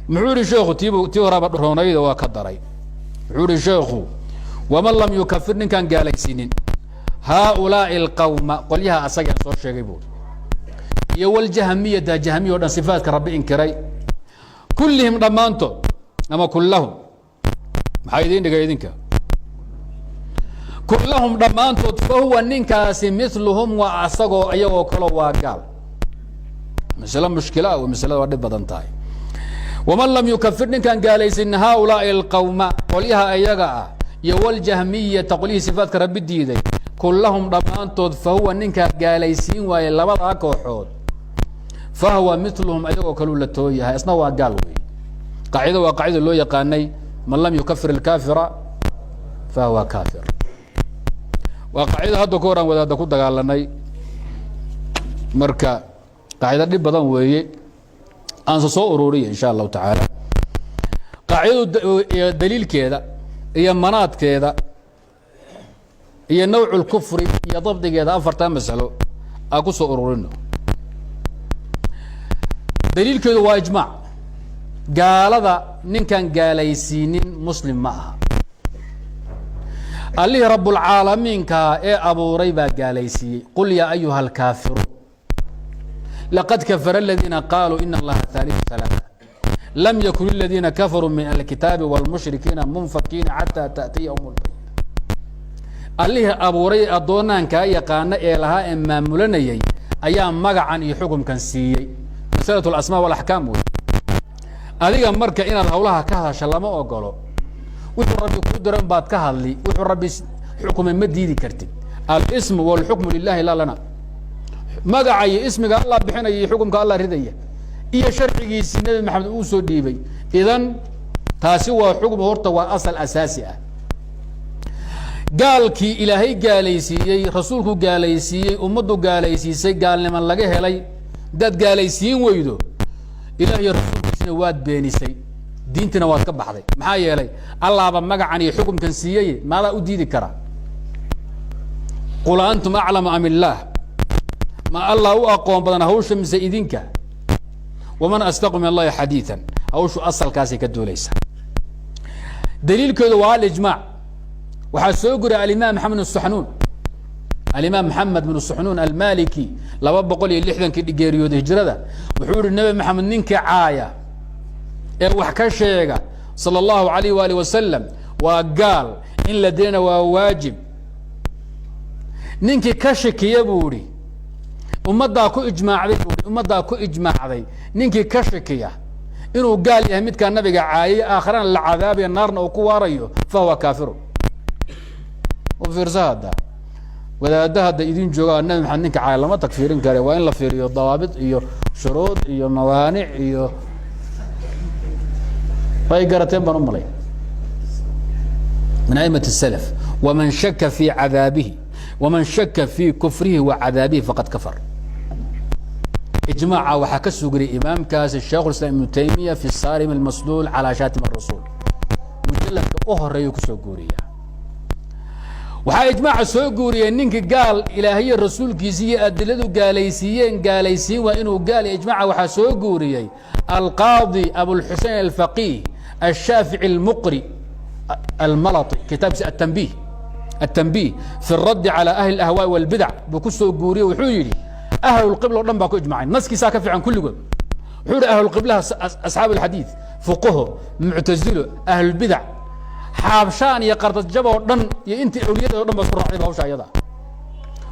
Muxuu ihi sheekhu? Tiib tii horaaba roonayda waa ka daray. Wuxuu ihi sheekhu: waman lam yukafir, ninkaan gaalaysiinin, haaulaa'i alqawma, qolyaha asagaan soo sheegay buuri, iyo waljahmiyata, jahmiya o dhan, sifaadka Rabbi inkiray, kullihim, dhammaantood, ama kullahum, maxaa idiin dhigay idinka? Kullahum, dhammaantood, fahuwa, ninkaasi, miluhum, waa asagoo iyagoo kalo, waa gaal. Masale mushkila ah, masalada waa dhib badan tahay. Waman lam yukafir, ninkaan gaalaysin, haaulaai alqawma, qolyaha iyaga ah, iyo waljahmiyata, qolyihii sifaadka Rabbi diiday, kullahum, dhammaantood, fahuwa, ninkaa gaalaysiin waaye labadaa kooxood, fahuwa miluhum, ayagoo kaluu la tooyahay, isna waa gaal wey. Qaacido waa qaacida loo yaqaanay: man lam yukafir alkaafira fahuwa kaafir. Waa qaacida hadda ka hor aan wadaadda ku dagaalanay. Marka qaacido dhib badan weeye, aanse soo ururiya insha Allahu tacaala. Qaacidadu daliilkeeda iyo manaadkeeda iyo nawcu اlkufri iyo dabdigeeda, afartaa masalo aan ku soo ururino. Daliilkeedu waa ijmaac. Gaalada ninkaan gaalaysiinin muslim ma aha. Allihii rabbulcaalamiinkaa ee abuuray baa gaalaysiiyey: qul yaa ayuha alkaafiruun laqad kafara aladiina qaaluu ina Allaha haaliثu ثalaaثة lam yakun aladiina kafaruu min alkitaabi wاlmushrikiina munfakiina xatى taأtiyahum اlbayina. Allihii abuuray addoonaankaa yaqaana ee lahaa ee maamulanayay ayaa magacan iyo xukumkan siiyey. Masalaة اlasmaa walaxkaam wey. Adiga marka inaad hawlaha ka hadasha lama ogolo. Wuxuu Rabbi kuu diran baad ka hadli, wuxuu Rabbi xukumay ma diidi kartid. Alsmu wاlxukmu lilahi laa lana. Magaca iyo ismiga Allah bixinaya iyo xukumka Allah ridaya iyo sharcigiisii Nebi Maxamed uu soo dhiibay. Idan taasi waa xukm, horta waa asal asaasi ah. Gaalkii Ilaahay gaalaysiiyey, Rasuulku gaalaysiiyey, ummaddu gaalaysiisay, gaalnimo laga helay, haddaad gaalaysiin weydo, Ilaah iyo Rasuulkiisina waad beenisay, diintiina waad ka baxday. Maxaa yeelay, Allaaba magacan iyo xukumkan siiyey, maadaa u diidi kara? Qul antum aclamu am illaah? Ma Allah u aqoon badan hawsha mise idinka? Waman asdaqu min Allahi xadiiثa. Hawshu asalkaasay ka duulaysa. Daliilkeedu waa alijmac. Waxaa soo guriya alimaam maxamed bn saxnuun, alimaam Maxamed bn Suxnuun Almaliki, 260-kii geeriyooday hijrada. Wuxuu yihi: Nebi Maxamed ninkii caaya ee wax ka sheega, sala Allahu alayh waalih wasalam, waa gaal, in la dilana waa waajib. Ninkii ka shakiya, buu ihi, ummaddaa ku ijmaacday, buu i ummaddaa ku ijmaacday, ninkii ka shakiya inuu gaal yahay midkaa nabiga caayay, aakharana la cadaabayo, naarna uu ku waarayo, fahuwa kaafiru. U fiirsa hadda, wadaadda hadda idin joogaa, Nabi Maxamed ninka caaya lama takfiirin kare, waa in la fiiriyo dawaabit iyo shuruud iyo mawaanic iyo way garateen baan u malay. Min a'imat الslf: waman shaka fi cadaabihi, waman shaka fi kufrihi wa cadaabihi faqad kafar. Ijmaaca waxaa ka sugray imaamkaasi sheikh اislam Ibnu Taymiya fi sarim اlmasluul calى shatim الrasuul, mujaladka u horeeyu kusoo guuriya. Waxaa ijmaaca soo guuriyey ninkii gaal Ilaahiyo Rasuulkiisi iyo adiladu gaalaysiiyeen gaalaysiin waa inuu gaal. Ijmaaca waxaa soo guuriyey alqaadi Abulxusein Alfaqiih Alshaafici Almuqri Almalai, kitaabkiisa atanbih fi اraddi calى ahli اahwaa wاlbidac buu ku soo guuriyey. Wuxuu yidhi: ahlulqibla o dhan baa ku ijmacay, naskiisaa ka fiican kulligood. Wuxuu yihi: ahlulqiblaha, asxaab alxadiid, fuqaho, muctazilo, ahlulbidac, xaabshaan iyo qardajab oo dhan iyo intii awliyada o dhan ba isku raacday ba hawsha ayada.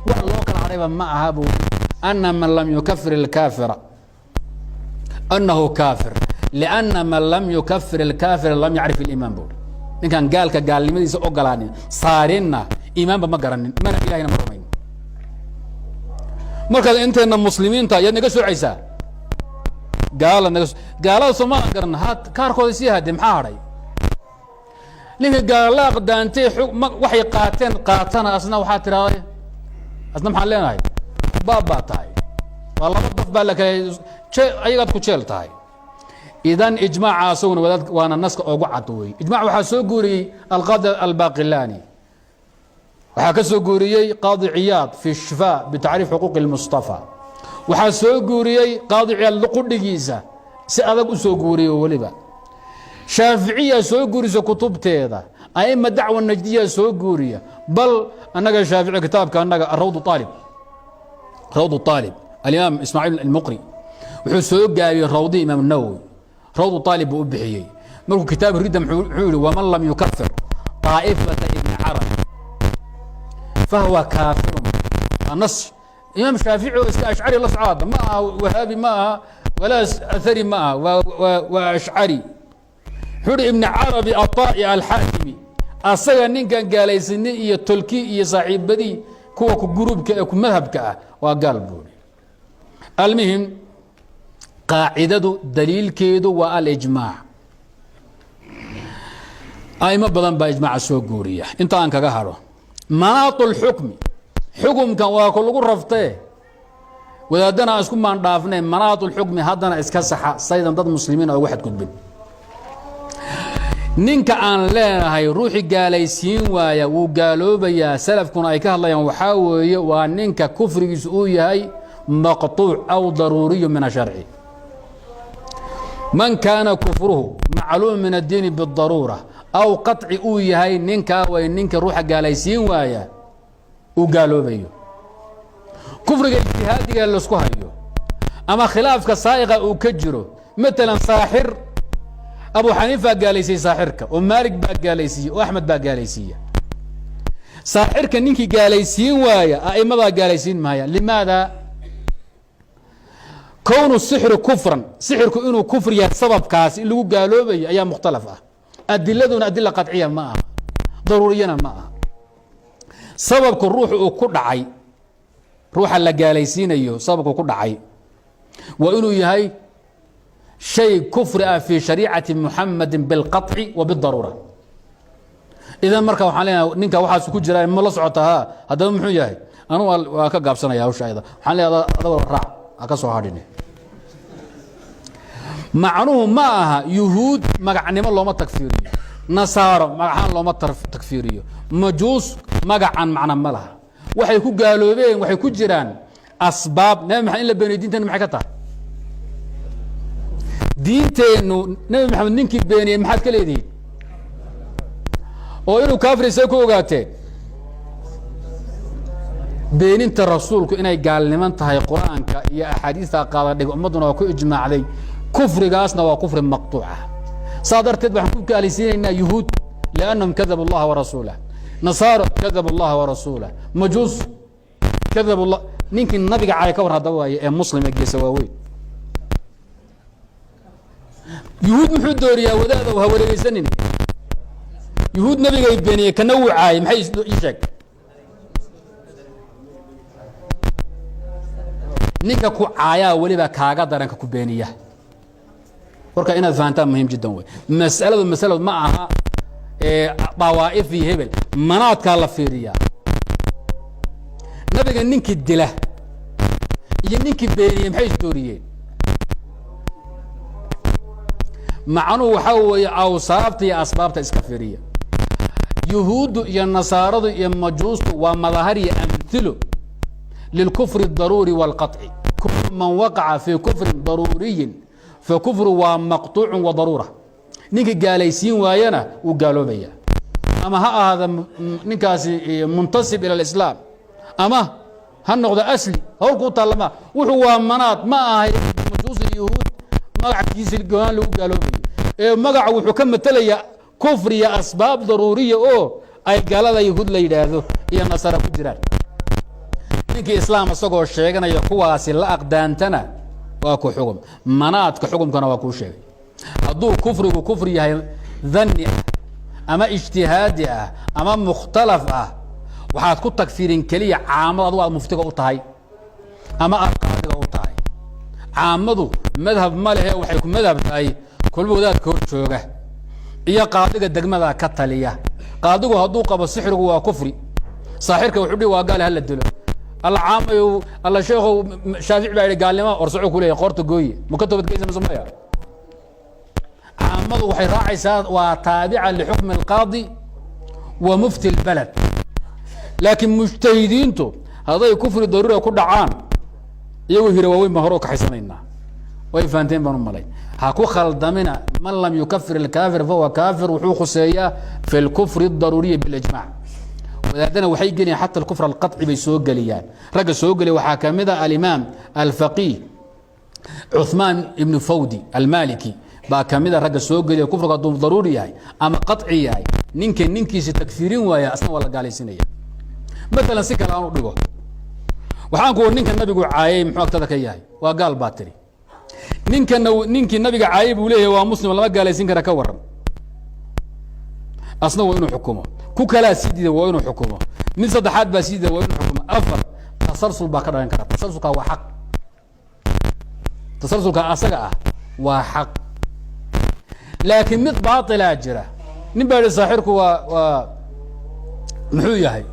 Wax loo kala hadhayba ma aha, bu ana man lam yukafir اlkaafira anahu kaafir, lianna man lam yukafir اlkaafira lam yacrif اliimaan, bu ninkaan gaalka gaalnimadiisa ogolaanin saarinna iimaanba ma garanin, mana Ilahayna ma rumayn. Markaad inteena muslimiinta yaad naga soocaysaa? Gaala naga gaalada sooma garan ha kaarkooda sii hade. Maxaa hadhay? Ninka gaala aqdaantay waxay qaateen qaatana, asna waxaa tidhahday, asna maxaan leenahay? Baab baa tahay, waa laba daf baa la kala ayagaad ku jeel tahay. Idan ijmaaca asaguna wadaad waana naska ogu cad wey. Ijmac waxaa soo guuriyey alqaadi Albaqilani, waxaa ka soo guuriyey qaadi Ciyaad fi shifaa bitacriif xuquuq اlmustafa, waxaa soo guuriyey qaadi Ciyaad qudhigiisa si adag u soo guuriyey weliba. Shaaficiya soo guurisa kutubteeda, aima dacwa najdiya soo guuriya. Bal annaga Shaafici kitaabka annaga rawd aalib, rawd aalib, alimaam Ismaaciil Almuqri wuxuu soo gaabiyey rawdii Imaam Nawowi, Rawd Aalib buu u bixiyey. Markuu kitaab ridda muxuu yihi? "Waman lam yukafir طaa'ifata Ibni Carabi fahuwa kaafirun." Waa nas Imaam Shaafici oo iska Ashcari la socda. Ma aha Wahaabi, ma aha walaa Athari, ma aha, waa Ashcari. Wuxuu uhi Ibni Carabi Aطaa'i Alxaatimi, asaga ninkan gaalaysanay iyo tolki iyo saaxiibadii, kuwa ku guruubka ee ku madhabka ah, waa gaal buuri. Almuhim, qaacidadu daliilkeedu waa alijmaac. Aimo badan baa ijmaaca soo guuriya. Inta aan kaga hadho manaatu اlxukmi, xukumkan waa ku lagu raftee, wadaadana aan isku maandhaafnay manaatu اlxukmi, haddana iska saxa saydan dad muslimiin ugu xadgudbin. Ninka aan leenahay ruuxii gaalaysiin waaya wuu gaaloobayaa, salafkuna ay ka hadlayaan, waxaa weeye waa ninka kufrigiisu uu yahay maqطuuc aw daruuriyu min asharci. Man kaana kufruhu macluum min addiini biاdaruura aw qaطci uu yahay, ninkaa way ninka ruuxa gaalaysiin waaya uu gaaloobayo. Kufriga ijtihaadiga laisku hayo ama khilaafka saa'iqa uu ka jiro, maalan saaxir, Abu Xaniifa gaalaysiyey saaxirka, oo Maalig baa gaalaysiiyey, oo Axmed baa gaalaysiiya. Saaxirka ninkii gaalaysiin waaya a'immadaa gaalaysiin maaya. Limaada? Kownu sixri kufran, sixirku inuu kufri yahay, sababkaasi in lagu gaaloobayo ayaa mukhtalaf ah. Adiladuna adila qaطciya ma aha, daruuriyana ma aha. Sababku ruuxu uu ku dhacay, ruuxa la gaalaysiinayo sababku ku dhacay waa inuu yahay shay kufri ah fii shariicati Muxamadi biاlqaطci wa biاdaruura. Idan marka waxaan leenahay, ninka waxaas ku jiraa ma la socota? Ha, haddaba muxuu yahay? Anugu waa ka gaabsanaya hawsha ayada. Waxaan leeyahay, adagoo raac ha ka soo hadhine. Macnuhu ma aha Yuhuud magacnimo looma takfiiriyo, Nasaaro magaxaan looma takfiiriyo, Majuus magacan macna ma laha. Waxay ku gaaloobeen waxay ku jiraan asbaab. Nabi Maxamed in la beeniyo diinteennu maxay ka tahay? Diinteennu Nabi Maxamed ninkii beeniyey maxaad ka leedihiin? Oo inuu kaafir see ku ogaateen? Beeninta rasuulku inay gaalniman tahay Qur-aanka iyo axaadiista qaada dhig, ummadduna waa ku ijmaacday. Kufrigaasna waa kufri maqtuuc ah. Saa darteed waxaan ku gaalaysiinaynaa Yuhuud liannahum kadabu allaha warasuulah, Nasaaro kadabu allaha warasuulah, Majuus kadabu llah. Ninkii nabiga cay ka war haddaba waaye ee Muslim ee geesa waaweyn. Yuhuud muxuu dooriyaa? Wadaada ha wareegeysanin. Yuhuud nabigay beeniyey, kana wuu caayay. Maxay ii sheeg? Ninka ku caayaa weliba kaaga daranka ku beeniya. Warka inaad fahantaan muhiim jiddan wey. Masaladu ma aha dawaa'if iyo hebel, manaadkaa la fiiriyaa. Nabiga ninkii dila iyo ninkii beeniyey maxay isdooriyeen? Macnuhu waxaa weeye awsaabta iyo asbaabta iska fiiriya. Yuhuuddu iyo Nasaaradu iyo Majuustu waa madahar iyo amhilo lilkufri الdaruuri wاlqaطci. Kul man waqaca fii kufrin daruuriyin fakufru waa maqطuucu wa daruura. Ninkii gaalaysiin waayana wuu gaaloobaya, ama ha ahaada ninkaasi muntasib ilى اlislaam ama ha noqdo asli. Hawl kuu taallama. Wuxuu waa manaad, ma ahay Majuus iyo Yuhuud magackiisa goaan lagu gaaloobayo, ee magaca wuxuu ka matelayaa kufriya asbaab daruuriya oo ay gaalada Yahuud la yidhaahdo iyo Nasara ku jiraan. Ninkii Islaam isagoo sheeganaya kuwaasi la aqdaantana waa ku xugum. Manaadka xukumkana waa kuu sheegay. Hadduu kufrigu kufri yahay dhanni ah ama ijtihaadi ah ama mukhtalaf ah, waxaad ku tagfiirin keliya caamad adigu aad muftiga u tahay ama aad qaadiga u tahay. Caamadu madhab ma lehe, waxay ku madhab tahay kolba wadaadka hor jooga iyo qaadiga degmada ka taliya. Qaadigu hadduu qabo sixrigu waa kufri, saaxirka wuxuu dhihi waa gaal, hala dilo. Alla caamayo, alla sheekhow, Shaafici baa yidhi gaalnimo orsoco ku leeyahy, qoorta gooye, ma ka toobadgeysa mise maya? Caamadu waxay raacaysaa, waa taabica lixukmi alqaadi wa mufti اlbalad. Laakiin mujtahidiintu hadday kufri daruura ku dhacaan, iyagoo hira waaweyn baan hore u kaxaysanaynaa. Way fahanteen baan u malay. Ha ku khaldamina man lam yukafir alkaafir fahuwa kaafir. Wuxuu khuseeyaa fi lkufri اdaruuriyi bilijmac. Wadaadana waxay geliyaan xata alkufr alqaطci bay soo geliyaan. Ragga soo geliya waxaa ka mid a alimaam alfaqiih Cuثmaan ibnu Fawdi Almaliki baa ka mida ragga soo geliya. Kufrigu hadduu daruuri yahay ama qaطci yahay, ninka ninkiisa takfiirin waaya asna waa la gaalaysinaya. Maalan, si kale aan u dhigo, waxaan ku ninka nabigu caayay muxuu agtada ka yahay? Waa gaal baa tiri. Ninkana ninkii nabiga caayay buu leeyahay waa muslim, lama gaalaysin kara. Ka waran? Asna waa inuu xukumo. Ku kalaa sii diida, waa inuu xukumo. Mid saddexaad baa sii diida, waa inuu xukumo. Afar, tasalsul baa ka dhalan kara. Tasalsulka waa xaq, tasalsulka asaga ah waa xaq, laakiin mid baailaa jira. Nin baa yihi saaxirku waa muxuu yahay?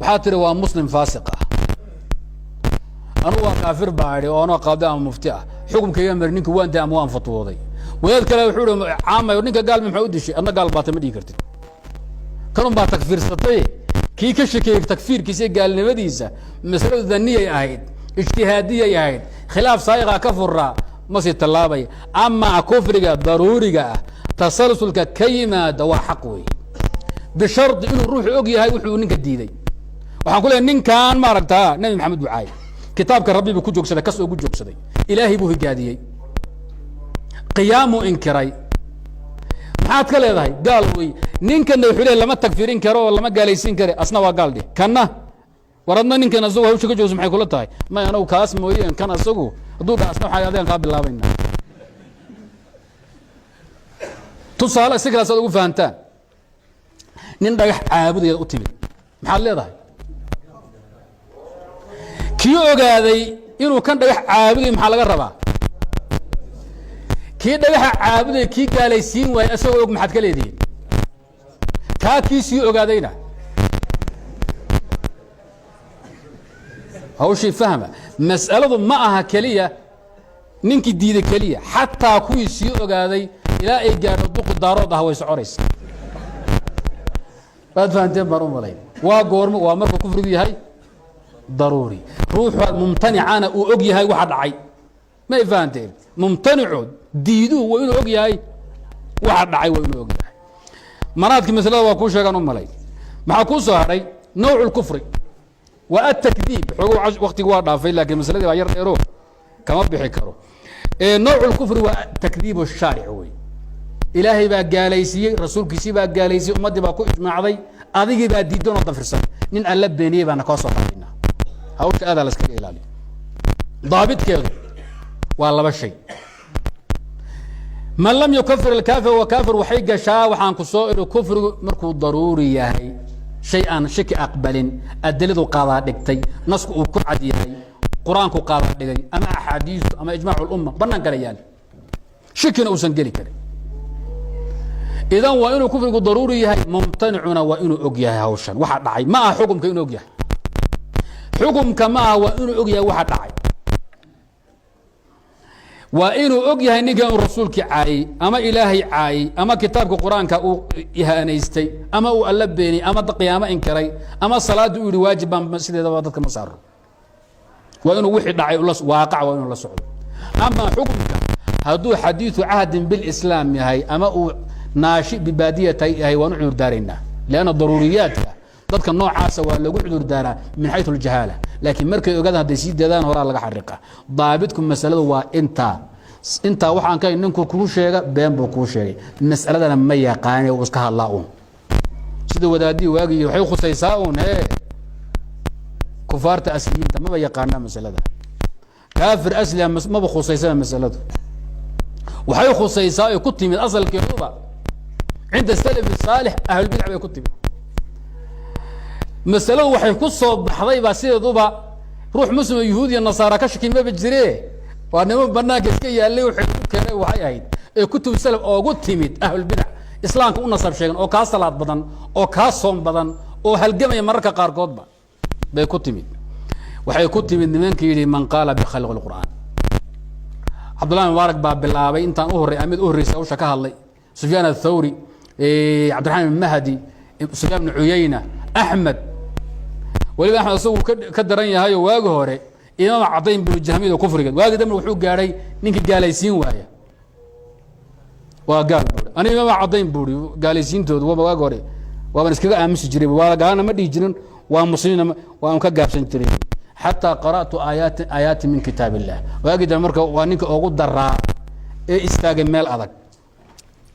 Waxaa tiri waa muslim faasiq ah. Anugu waa kaafir baa idhi, oo anoo qaadi ama mufti ah xukumkayga mari ninka waan day ama waan fatwooday. Wadaad kale wuxuu ihi caamay, ninka gaalmi maxaa u dishay? Adna gaal baata ma dhihi kartid. Kanun baa takfiirsatay, kii ka shakeeyey takfiirkiisa iyo gaalnimadiisa. Masaladu daniyay ahayd, ijtihaadiyay ahayd, khilaaf saa'iqa ka furaa, ma sii tallaabaya. Amaa kufriga daruuriga ah, tasalsulka ka yimaada waa xaq weeye, bishardi inuu ruuxu og yahay wuxuu ninka diiday. Waxaan ku leeay ninkan maaragtaa Nabi Maxamed buu caayay, kitaabka Rabbi buu ku joogsaday, kas ugu joogsaday, Ilaahay buu higaadiyey, qiyaamuu inkiray. Maxaad ka leedahay? Gaal wey. Ninkana wuxuu leey lama tagfirin karo oo lama gaalaysiin kare, asna waa gaal dhih. Kanna war adna ninkan asagu hawsha ka joogso, maxay kula tahay? May, anagu kaas mooyeen kan asagu hadduu dha asna waxaa adigan kaa bilaabayna. Tusaale, si kalaas aad ugu fahantaan, nin dhagax caabudayaad u timid, maxaad leedahay? Kii ogaaday inuu kan dhagax caabuday, maxaa laga rabaa? Kii dhagaxa caabuday, kii gaalaysiin waayey asagoo og, maxaad ka leedihiin? Kaa kii sii ogaadayna hawshii fahma. Mas'aladu ma aha keliya ninkii diiday keliya, xataa kuwii sii ogaaday ilaa ay gaadho duqi daarood ah way soconaysa. Waad fahanteen baan u malayn. Waa goormo? Waa markuu kufrigu yahay daruuri, ruuxu mumtanicana uu og yahay waxa dhacay. May fahanteen? Mumtanicu, diiduhu waa inuu og yahay waxa dhacay, waa inuu og yahay. Manaadkii maslada waa kuu sheegaan u malay. Maxaa kuu soo hadhay? Nawcu اlkufri waa atakdiib. Xoogo waktigi waa dhaafay, laakiin masaladii baa yar dheero, kama bixi karo. Nawcu اlkufri waa takdiib الshaaric wey. Ilaahay baa gaalaysiiyey, rasuulkiisii baa gaalaysiiyey, ummaddii baa ku ijmaacday, adigii baa diidan oo dafirsan. Nin alla beeniyey baana kaa soo qaadaynaa. Hawsha aadaa la iskaga ilaaliyo. Daabitkeedu waa laba shay. Man lam yukafir alkaafir wa kaafir waxay gashaa, waxaan ku soo iri, kufrigu markuu daruuri yahay, shay aan shaki aqbalin, adiladu qaadaa dhigtay, nasku uu ku cad yahay, qur-aanku qaadaa dhigay ama axaadiistu ama ijmaac lumma banaan kala yaal, shakina uusan geli karin. Idan waa inuu kufrigu daruuri yahay, mumtanicuna waa inuu og yahay hawshan waxa dhacay. Ma aha xukumka inuu og yahay, xukumka ma aha, waa inuu og yahay waxa dhacay. Waa inuu og yahay ninkan uu rasuulkii caayey ama Ilaahay caayey ama kitaabka Qur-aanka uu ihaanaystay ama uu alla beeniyey ama qiyaamo inkiray ama salaadda u yihi waajib baan sideedaba dadka ma saaro. Waa inuu wixii dhacay waaqac waa inuu la socdo. Ama xukumka hadduu xadiiثu cahdin biاlislaam yahay ama uu naashi bibaadiyata yahay, waan u cudur daaraynaa, lanna daruuriyaadka dadka noocaasa waa lagu cudur daaraa min xayu اljahaala. Laakiin markay ogaadaan, hadday sii dadaan, horaa laga xariqa. Daabitku masaladu waa intaa. Intaa waxaan ka ninku kuu sheega been buu kuu sheegay, mas'aladana ma yaqaane, uu iska hadlaa uun sida wadaadihii waagii. Waxay khusaysaa uun hee kufaarta asliyiinta, maba yaqaanaa masalada. Kaafir asliga maba khusaysaba masaladu. Waxay khusaysaa ay ku timid asalkeeduba cinda salaf saalix, ahlulbidac bay ku timid masaladu. Waxay ku soo baxday baa sideeduba ruux muslimo yuhuud iyo nasaara ka shaki maba jire. Waa niman banaanka iska yaallay. Waxay ku keenay waxay ahayd ee kutub salaf oogu timid ahlulbidac islaamka u nasab sheegan oo kaa salaad badan oo kaa soom badan oo halgamaya mararka qaarkoodba bay ku timid. Waxay ku timid nimanka yidhi man qaala bikhalqi اlqur'aan. Cabdullahi Mubaarak baa bilaabay intaan u horrey, mid u horreysay hawsha ka hadlay, Sufyaan Athawri, Cabdiraxmaan ibn Mahdi, Sufyaan ibn Cuyayna, Axmed. Weliba Axmed isagu ka daran yahayo waagi hore Imaama caddayn binu jahmiyada kufrigeed. Waagi dambe wuxuu gaadhay ninkii gaalaysiin waaya waa gaal buuri. Aniga imaama caddayn buuri gaalaysiintoodu waaba waagi hore waaban iskaga aamusi jiray, waa gaalana ma dhihi jirin, waa muslimiinna waan ka gaabsan jiray, xataa qara'tu aayaati aayaati min kitaab illah. Waagi dambe marka waa ninka ugu daraa ee istaagay meel adag.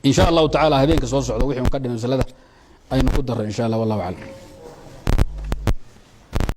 In sha Allahu tacala habeenka soo socda wixii un ka dhimay masalada aynu ku daray, in sha Allah. Wallahu aclam.